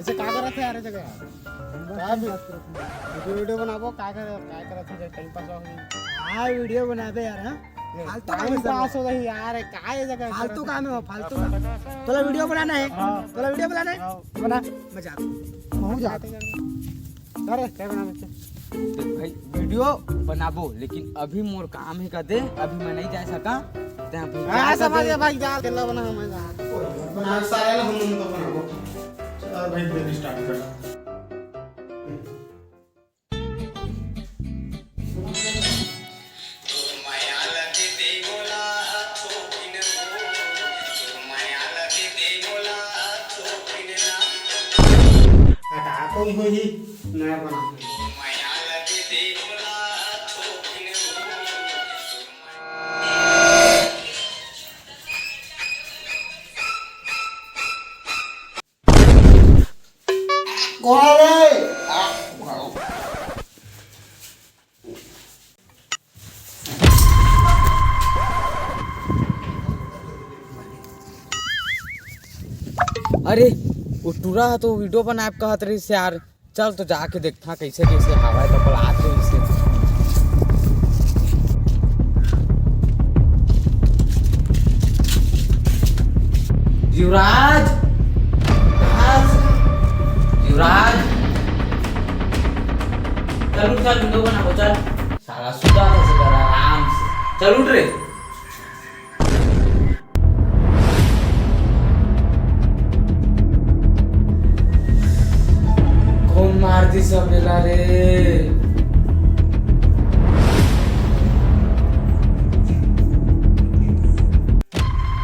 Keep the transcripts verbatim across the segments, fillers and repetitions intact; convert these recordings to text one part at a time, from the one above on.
ऐसे का करत हे यार, ये जगह यार? का भी? वीडियो, वीडियो बनाबो, का कर, का करत हे, टाइम पास हो गई। हाँ, वीडियो बनाबे यार, हाँ? ये फालतू काम टाइम सब पास हो रही यार, का ये जगह फालतू करत हे? काम है वो, फालतू काम। तोला वीडियो बनाना है? हाँ। तोला वीडियो बनाना है? हाँ। बना। मजा आता। बहुत ज्यादा। अरे, क्या बना बच्चे? देख भाई, वीडियो बनाबो, लेकिन अभी मोर काम हे कदे, अभी मैं नहीं जा सका। तैं अभी हाँ, जा समझ सकते। गया भाई, जा, अकेला बना, मैं जा। बना, सारे ना हम उनको बनाबो। चल भाई, फिर स्टार्ट कर। हटा, कोई होही, नया बना। अरे, वो टूरा ह तो वीडियो बनाए कहत रहिस यार। चल तो जाके देखथन कइसे कइसे हवय, तो बोलात रहिस। युवराज, युवराज, चल उठ, चल, वीडियो बनाबो, चल। साला सुता था, सुता था आराम से। चल उठ रे। कोन मार दिस बेला रे?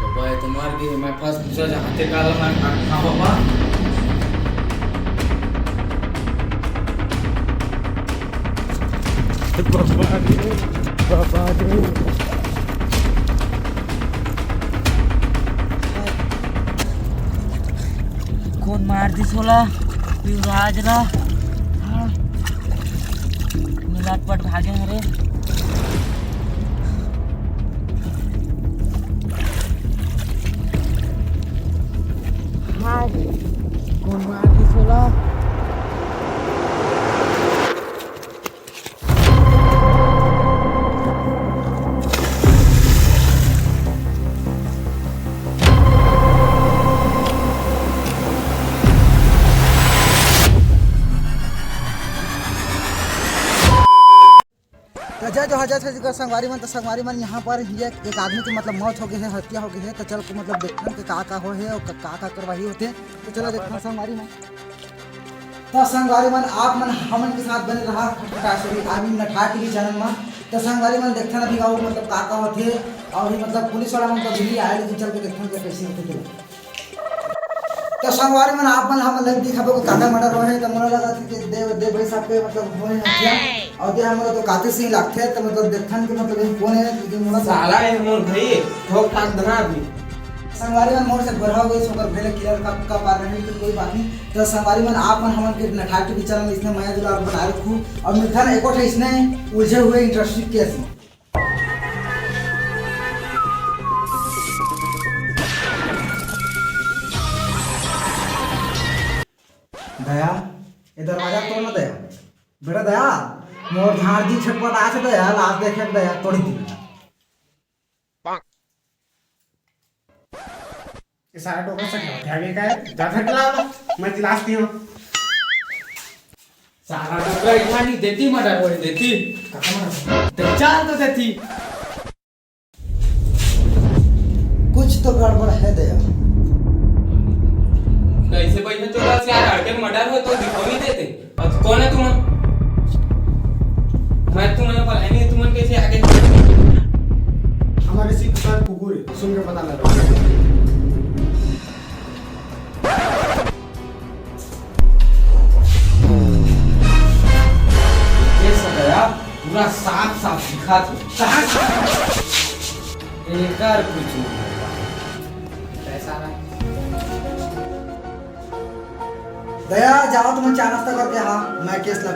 बाबा, ये तो मर गे। मैं फंस घुसा जहाँ ते काला मैं खा, खा बाबा। बाबा रे, बाबा रे। कोन मार दिस ओला? युवराज ला। हाँ। मिलाट पट भागे हरे। हाँ रे, कोन मार दिस ओला? त जय जोहार, जय छत्तीसगढ़ संगवारी मन। त संगवारी मन, यहाँ पर ये एक आदमी के मतलब मौत हो गए हे, हत्या हो गए हे। त चल के मतलब देखथन के का का हो हे और का का कार्रवाई होथे। त चलो देखथन संगवारी मन। त संगवारी मन, आप मन हमन के साथ बने रहा खटखटा सॉरी आई मीन नठार टीवी चैनल म। त संगवारी मन, देखथन अभी अउ मतलब का का होथे, अउ ये मतलब पुलिस वाला मन तो दिल्ली आए, लेकिन चल के देखथन के कैसे होथे तेला। त संगवारी मन, आप मन हमन लाइव दिखाबो के काका मर्डर होए हे, त मोला लगत हे कि देव, देव भाई साहब के मतलब होए हत्या, अउ दे हमन तो कातिल से ही लागथे, त मतलब देखथन के मतलब ये कौन है, क्योंकि मोला साला ये मोर भाई, ठोक ठाक धरा अभी। संगवारी मन मोर से गोरहा हो गइस, ओकर भले किलर का, का पार नहीं, तो कोई बात नहीं। तो संगवारी मन, आप मन हमन के नठार टीवी चैनल में इसने मया दुलार बनाए रखू और मिलथन एको ठे इसने उलझे हुए इंटरेस्टिंग केस में। दया, ये दरवाजा तोड़ ना दया। बेटा दया, मोर झांट जी छटपट आ से दया, लाश देखे दया, तोड़ी दी बेटा। ये सारा डोकरा सच बात है, अभी का है? जा घर चला वाला, मैं चिल्लास नहीं हूँ। सारा डोकरा इतना नहीं देती, मर्डर हो देती। कहाँ मर्डर? तो चाल तो देती। कुछ तो गड़बड़ है दया। कैसे बैठे तो बस यार, अड़के मर्डर हो तो दिखो नहीं देते। अब कौन है तुमन? मैं तुमन पर नहीं, तुमन कैसे आगे? हमारे सिख का कुकुर है, सुन के पता लगा। ये सब है यार, पूरा साफ साफ दिखा दो। कहाँ से? एकर कुछ नहीं होगा। पैसा ना। दया, जाओ तुमन चाय नाश्ता करके, हाँ, मैं केस लग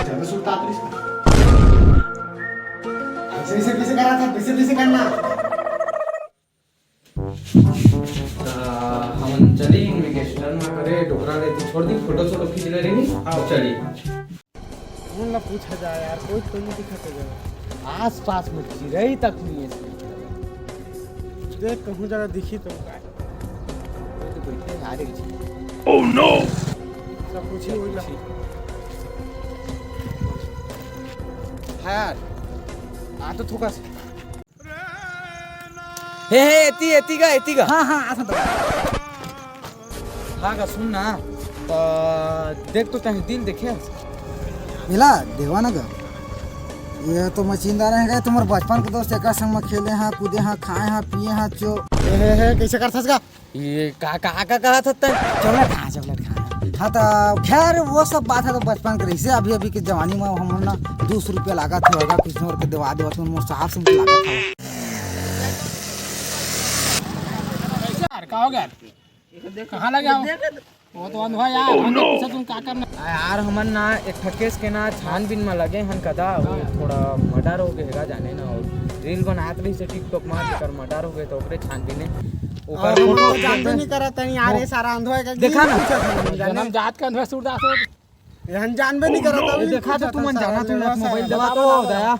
ज्यादा सुरता आती इसका। ऐसे, ऐसे कैसे करा था? कैसे, कैसे करना? त हमन चली, इनमें gangster ना करे, डोकरा ले तो छोड़ दी, फोटो सोटो खींच ले रही। हाँ। चली। कौन ला पूछा जाए यार, कोई तो नहीं दिखत हे। आस पास में चिरई तक नहीं है। देख, कहूँ जगह दिखी तो काय। कोई तो बैठे आ रही। Oh no! सब कुछ ही होई ला। हाँ यार, आ तो थोका से। हे, हे, एती, एती गा, एती गा। हाँ, हाँ, आ सकता। हाँ गा, सुन ना, त देख तो तहीं दिल देखे। एला देवा ना गा, ये तो मशीनदार हे गा, तुम्हार बचपन के दोस्त, एकर संग में खेले हाँ, कूदे हाँ, खाए हाँ, पिए हाँ, चो। हे, हे, हे, कैसे करथस गा? ये का, का, का कहा था तैं? चॉकलेट खा, चॉकलेट खा। हाँ, तो खैर, वो सब बात है तो बचपन के रही से। अभी, अभी के जवानी में हम ना दो सौ रुपया लागत होगा, कुछ और के देवा देवा, तुम मोर साहब से लागत है। यार, का हो गया? कहाँ लगे हो? वो तो बंद हुआ यार, हमने पूछा तुम का करना। आ यार, हमन ना एक ठकेस के ना छानबीन में लगे हन कदा, वो थोड़ा मर्डर हो गए हेगा जाने ना, और रील बनात रही से TikTok में, जेकर मर्डर हो गए तो ओकरे छानबीन है। ओकर और हम फोटो लोग जानबे नहीं करत हन यार, ये सारा अंधवा है का देखा ना? पूछा था हमन जाने। जन्म जात के अंधवा सूरदास हो। ये हम जानबे नहीं करत हन, ये देखा तो पूछा तुमन था जाना, सारा तुमन लेवा मोबाइल सारा। देवा तो दया।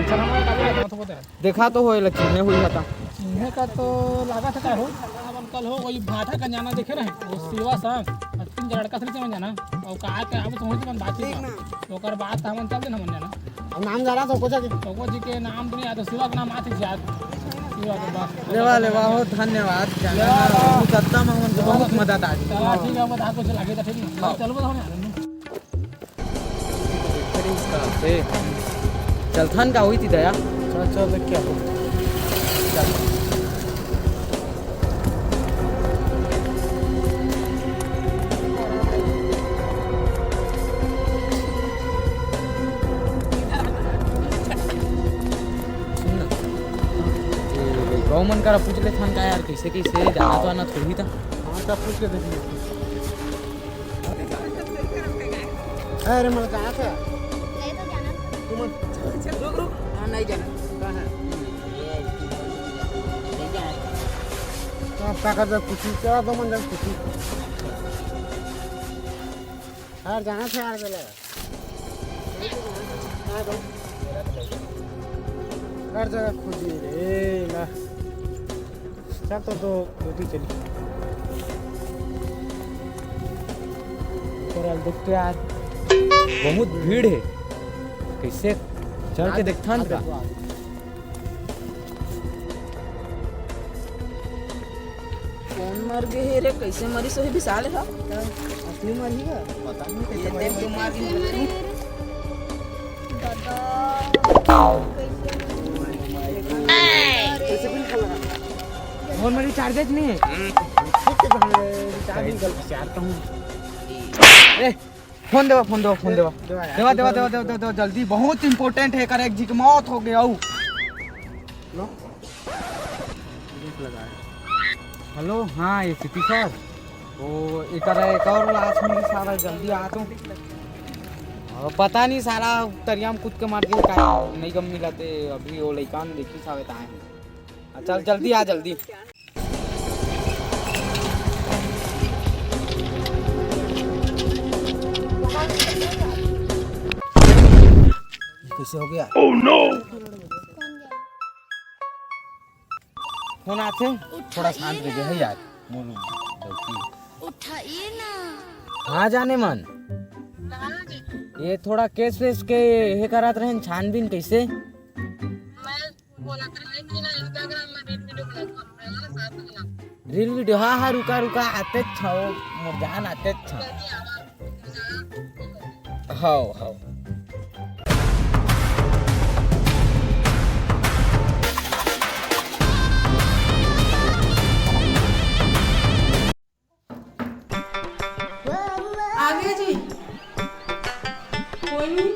चला, मैं कब आया था, तो बता। देखा तो होए ला चिन्हे हुई हता। चिन्हे का तो लागत है का हो? अब अंकल हो, वही भाटा का जाना देखे रहे, वो सेवा सा, और तीन चार लड़का से चला जाना, और कहा के अब तो होई तो बात ही ना। तो ओकर बात हम चल देना मन जाना। अब नाम जाना तो को जी। तो को जी के नाम तो नहीं याद, सेवा का नाम आते याद। सेवा के बात। लेवा, लेवा हो, धन्यवाद। जाना लेवा, लेवा। बहुत उत्तम, हमन के बहुत मदद आ गई। चला, ठीक है, बता कुछ लगे तो ठीक है। हाँ। चलो, बताओ ना। चलथन का होई थी दया? चल, चल, देख क्या हो। चल। सुन ना, ये गौ मन करा पूछ लेथन का यार, कैसे, कैसे जाना तो आना थोड़ी था। हाँ, तब पूछ के देख। अरे, मैं कहाँ था? नहीं तो जाना। तुम चल, चल, रुक, रुक। हाँ, नहीं जाना। कहाँ है? नहीं जाना। तो आप क्या करते? कुछ क्या दो मन जब कुछ। यार, जाना था यार, पहले। हाँ, तो। हर जगह खोजी रे, ना। चल तो, तो रोटी चली। पर अब देख तो यार, बहुत भीड़ है, कैसे चल के देखथन का? कौन मर गए हे रे? कैसे मरिस होही विशाल ह? असली मर ही गा। पता नहीं ये कैसे देख मरे। तो मर गए। दादा। कैसे भी निकल रहा। फोन में रिचार्ज नहीं है। ठीक है, तो हम रिचार्ज नहीं कर यार कहूँ। ए, फोन देवा, फोन देवा, फोन देवा। देवा यार, देवा, देवा, देवा, देवा, देवा, देवा, जल्दी, बहुत इंपॉर्टेंट है, कर एक जी के मौत हो गया। लो। देख लगा है। हेलो, हाँ, ये सिटी सर। वो एकर एक और लाश मिली साला, जल्दी आ तू। और पता नहीं साला तरिया में कूद के मर गया का, नहीं गम मिला ते अभी वो लइका ने देखी सावे ताए हैं। हाँ, चल जल्दी आ, जल्दी। ये कैसे हो गया? Oh no! फोन आथे, थोड़ा शांत रहिए है यार, मोर गलती। उठाइए ना। हाँ जाने मन, ये थोड़ा केस वेस के हे करत रहेन छानबीन कैसे? मैं बोलत रहे कि ना Instagram में reel video बनाई, तो अपने वाला साथ में ना। Reel video, हाँ, हाँ, रुका, रुका, आते छो, मोर जान आते छो। हव, हव। आ गया जी। कोई नहीं।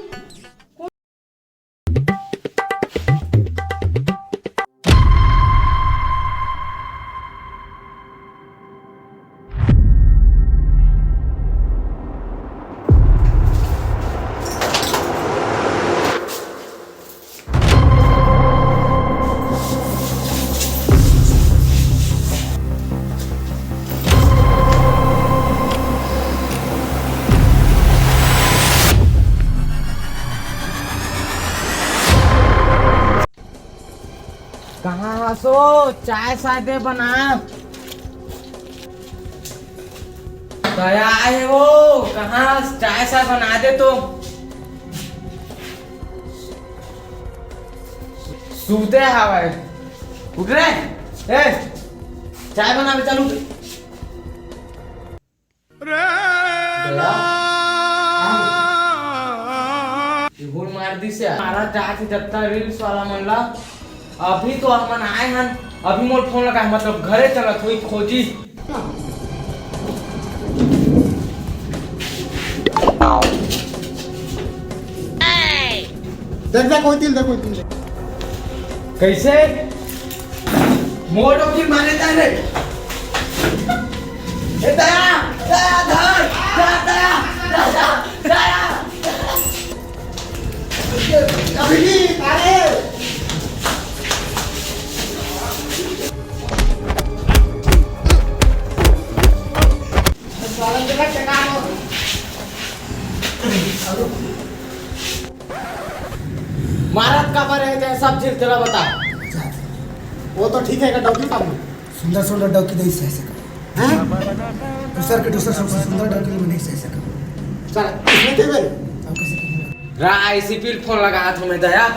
सो चाय साय दे बना। दया हे वो, कहाँ चाय साय बना दे तो। सूते हवय। उठ रे। ए, चाय बना के चल उठ। दया। ये गोल मार दिस हे। मारा जात हे जत्ता reels वाला मन ला। अभी तो हमन आए हन, अभी मोर फोन लगा हे, मतलब घरे चलत होई खोजी। देख, देख, कोई तिल, देख, कोई तिल। कैसे? मोर डौकी मारे जा रे। ए, दया, दया, धर, दया, दया, दया, दया। अभी नहीं, अरे। मारत काबर हे ते सब चीज तेला बता। वो तो ठीक हे, का डौकी का मन? सुंदर सुंदर डौकी नहीं सह सकम। हैं? दूसर के दूसर सबसे सुंदर डौकी मैं नहीं सह सकम। चल, इसमें थे बेरे। अब कैसे करेंगे? रा, आईसीपी फोन लगा हाथ में दया।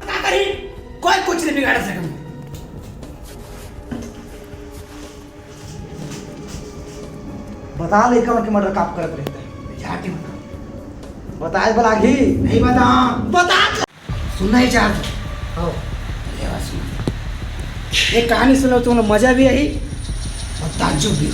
का करी? कोई कुछ नहीं बिगाड़ सकम। बता लइका मन के मर्डर काप करत रहिथे। झाटी बता। बताए बर लागही। नहीं बता। बता। सुनना ही चाहत हो? हाँ। ले बस सुन। एक कहानी सुनो, तुमला मजा भी आही और ताज्जुब भी।